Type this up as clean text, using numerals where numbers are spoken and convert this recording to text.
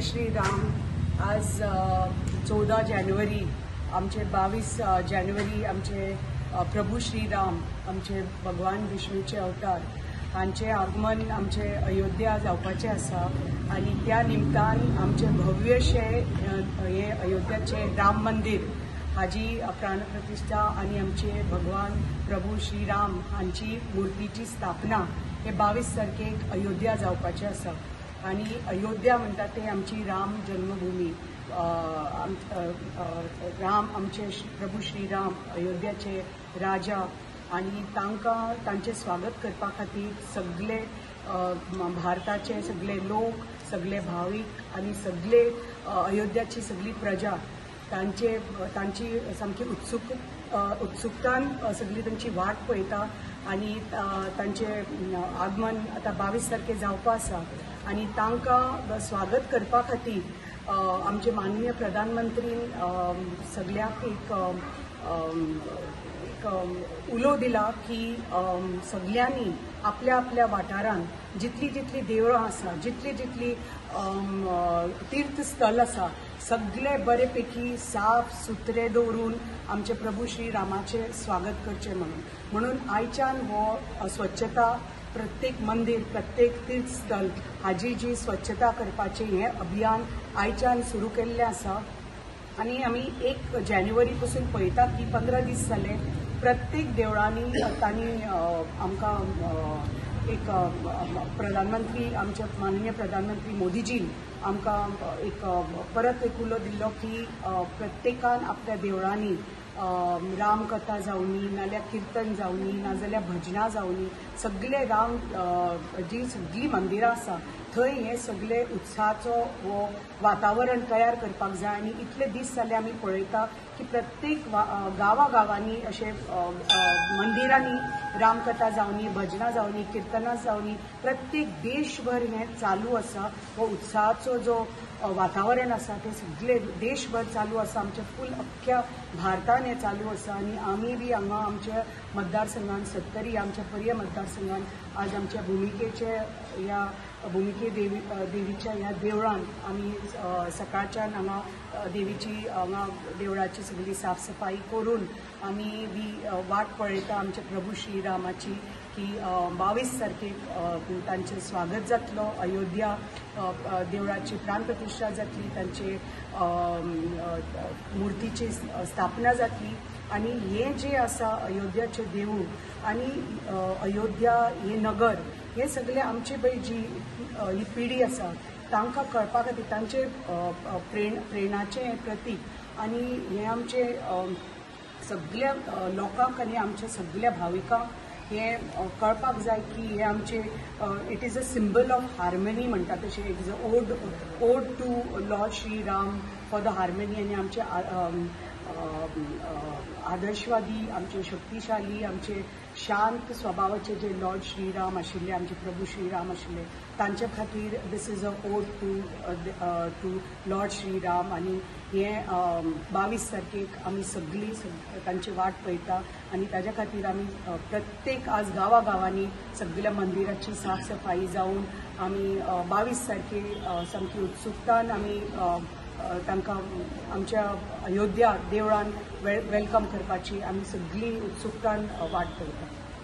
जय श्री राम। आज 14 जानेवारी आमचे 22 जानेवारी आमचे प्रभू श्री राम आमचे भगवान विष्णूचे अवतार हांचे आगमन आमचे अयोध्या जावपाचें आसा आनी त्या निमतान आमचे भव्यशे हे अयोध्याचे राम मंदिर हाजी प्राणप्रतिष्ठा आनी आमचे भगवान प्रभू श्री राम हांची मूर्तीची स्थापना हे 22 तारखेक अयोध्या जावपाचें आसा। आनी अयोध्या म्हणटा ते आमची राम जन्मभूमी, राम आमचे प्रभू श्री राम अयोध्याचे राजा आनी तांकां तांचें स्वागत करपा खातीर सगळे भारताचे सगळे लोक, सगळे भावीक आनी सगळे अयोध्याची सगळी प्रजा तांचे तांची सामकी उत्सुकतान सगळी तांची वाट पळयता आनी तांचे आगमन आतां 22 तारखे जावपा आसा आनी तांकां स्वागत करपा खातीर आमचे माननीय प्रधानमंत्रीन सगळ्यांक एक उलो दिला की सगळ्यांनी आपल्या आपल्या वाठारांत जितली जितली देवळां आसा, जितली जितली तीर्थस्थल आसा सगळे बरे पैकी साफ सुत्रे दवरून आमचे प्रभू श्री रामाचें स्वागत करचें म्हणून म्हणून आयच्यान हो स्वच्छता प्रत्येक मंदिर, प्रत्येक तीर्थस्थल हाजी जी स्वच्छता करपाचें हें अभियान आयच्यान सुरू केल्लें आसा। आनी आमी 1 जानेवारी पासून पळयता की 15 दीस जाले प्रत्येक देवळांनी तांणी आमकां एक प्रधानमंत्री आमचे माननीय प्रधानमंत्री मोदीजीन आमकां एक परत एक उलो दिल्लो की प्रत्येकान आपल्या देवळांनी रामकथा जावनी, नाल्यार किर्तन जावनी, नाजाल्यार भजनां जावनी, सगळे राम जी सगळीं मंदिरां आसा थंय हे सगळे उत्साहाचो हो वातावरण तयार करपाक जाय। आनी इतले दीस जाले आमी पळयता की प्रत्येक गांवागांवांनी अशे मंदिरांनी रामकथा जावनी, भजनां जावनी, किर्तनां जावनी, प्रत्येक देशभर हें चालू आसा। हो उत्साहाचो जो वातावरण आसा तें सगळे देशभर चालू आसा, आमच्या फूल अख्ख्या भारतान हें चालू आसा। आनी आमी बी हांगा आमच्या मतदारसंघान सत्तरी आमच्या पर्ये मतदारसंघान आज आमच्या भुमिकेचे ह्या भुमिके देवीच्या ह्या देवळान आमी सकाळच्यान हांगा देवीची हांगा देवळाची सगळी साफसफाई करून आमी बी वाट पळयता आमच्या प्रभू श्री रामाची की 22 तारखेक तांचें स्वागत जातलो, अयोध्या देवळाची प्राणप्रतिष्ठा जातली, तांचे मूर्तीची स्थापना जातली। आनी हें जें आसा अयोध्याचें देवूळ आनी अयोध्या हें नगर हें सगळें आमचे पळय जी ही पिढी आसा तांकां कळपा खातीर तांचे प्रेरणाचें हें प्रतीक आनी हें आमचे सगळ्या लोकांक आनी आमच्या सगळ्या भाविकांक हें कळपाक जाय की हें आमचें it is a symbol of harmony म्हणटा तशें it is a ode to Lord Shri Ram for the harmony. आनी आमचे आदर्शवादी, आमचे शक्तिशाली, आमचे शांत स्वभावाचे जे लॉर्ड श्रीराम आशिल्ले, आमचे प्रभू श्रीराम आशिल्ले तांचे खातीर this is a ode to Lord Shri Ram. आनी हें 22 तारखेक आमी सगळीं तांची वाट पळयता आनी ताज्या खातीर आमी प्रत्येक आज गांवागांवांनी सगळ्या मंदिराची साफसफाई जावन आमी 22 तारखे सामकी उत्सुकतान आमी तांकां आमच्या अयोध्या देवळान welcome करपाची आमी सगळीं उत्सुकतान वाट पळयता।